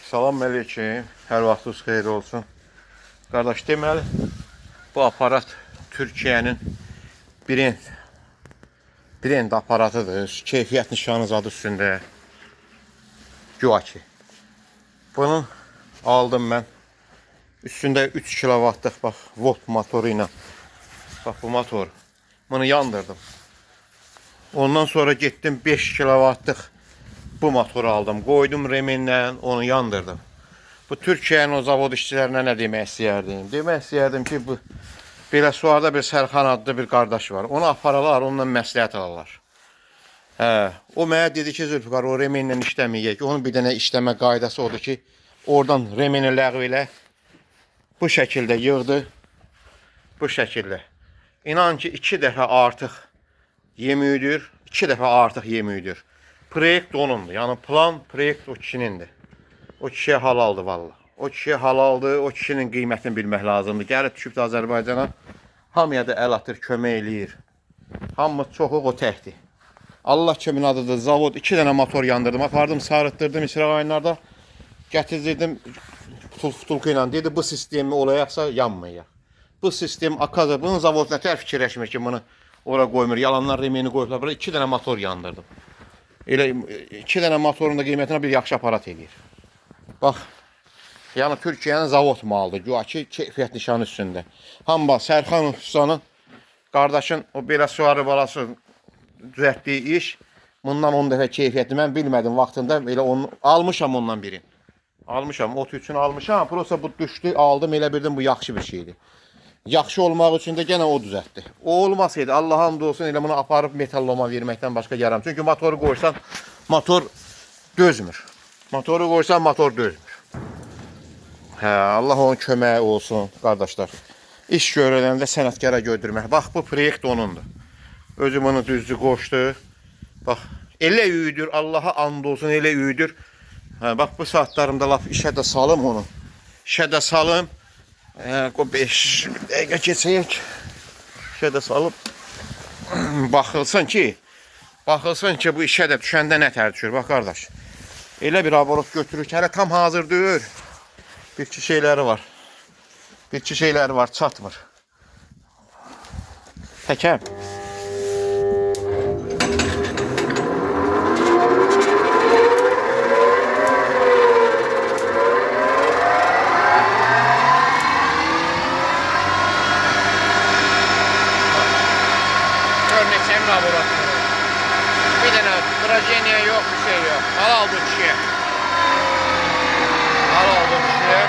Salam aleyküm. Hər vaxtınız xeyir olsun. Qardaş, deməli bu aparat Türkiyənin brend aparatıdır. Keyfiyyət nişanı zadı üstündə. Güya ki. Bunun aldım mən. Üstündə 3 kilovatlıq bax volt motoru ilə. Bax bu motor. Bunu yandırdım. Ondan sonra getdim 5 kilovatlıq bu motoru aldım. Qoydum remenlə onu yandırdım. Bu Türkiyənin o zavod işçilərinə nə demək istəyərdim? Demək istəyərdim ki, bu belə suarda bir Sərxan adlı bir qardaş var. Onu aparalar, onunla məsləhət alarlar. Hə, o mənə dedi ki, Zülfüqar, o remenlə işləməyək. Onun bir dənə işləmə qaydası odur ki, oradan remeni ləğv elə. Bu şəkildə yığdı. Bu şəkildə. İnan ki, 2 dəfə artıq yemüyüdür. 2 dəfə artıq yemüyüdür. Proyekt onundur. Yəni plan, proyekt o kişinindir. O kişiyə halaldır valla. O kişiyə halaldır. O kişinin qiymətini bilmək lazımdır. Gəlib düşübdü Azərbaycana. Hamıya da əl atır, kömək eləyir. Hamımız çoxuq, o təkdir. Allah kimin adıdır. Zavod 2 dənə motor yandırdım. Apardım, sarıtdırdım İsrail. Gətirdim futulku ilə. Dedi bu sistemi olayaqsa yanmayaq. Bu sistem akaza, bunun zavod nətər fikirləşmir ki, bunu ora qoymur. Yalanlar remeni qoyublar. Bura 2 dənə motor yandırdım. Elə 2 dənə motorun da qiymətinə bir yaxşı aparat eləyir. Bax, yəni Türkiyənin zavod malıdır. Güya ki, keyfiyyət nişanı üstündə. Hamba Sərxan Ustanın qardaşın o belə suarı balası düzəltdiyi iş bundan 10 dəfə keyfiyyətli. Mən bilmədim vaxtında elə onu almışam ondan birini. Almışam, ot üçün almışam. Prosta bu düşdü, aldım, elə bildim bu yaxşı bir şeydir. Yaxşı olmaq üçün də gənə o düzəltdi. O olmasaydı Allaha and olsun elə bunu aparıb metalloma verməkdən başqa yaram. Çünki motoru qoysan motor dözmür. Motoru qoysan motor dözmür. Hə, Allah onun köməyi olsun qardaşlar. İş görəndə sənətkara gördürmək. Bax bu proyekt onundur. Özü bunu düzdü qoşdu. Bax elə üyüdür, Allaha and olsun elə üyüdür. Hə, bax bu saatlarımda lap işə də salım onu. İşə də salım. Hə, qoy 5 dəqiqə keçək. İşə də salıb baxılsın ki, bu işə də düşəndə nə tər düşür. Bax qardaş. Elə bir aborot götürür ki, hələ tam hazır deyil. Bir iki şeyləri var. Bir iki şeyləri var, çatmır. Təkəm. Gör neçəmin aborotunu. Bir dənə drajeniya yox, bir şey yox. Halaldır kişiyə. Halaldır kişiyə.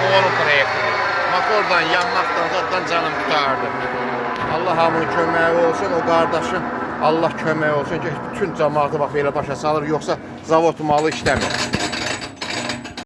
Bu onun proyektidir. Motordan, yanmaqdan, zaddan canım qurtardı. Allah hamının köməyi olsun, o qardaşın Allah köməyi olsun ki, bütün cəmaatı bax belə başa salır, yoxsa zavod malı işləmir.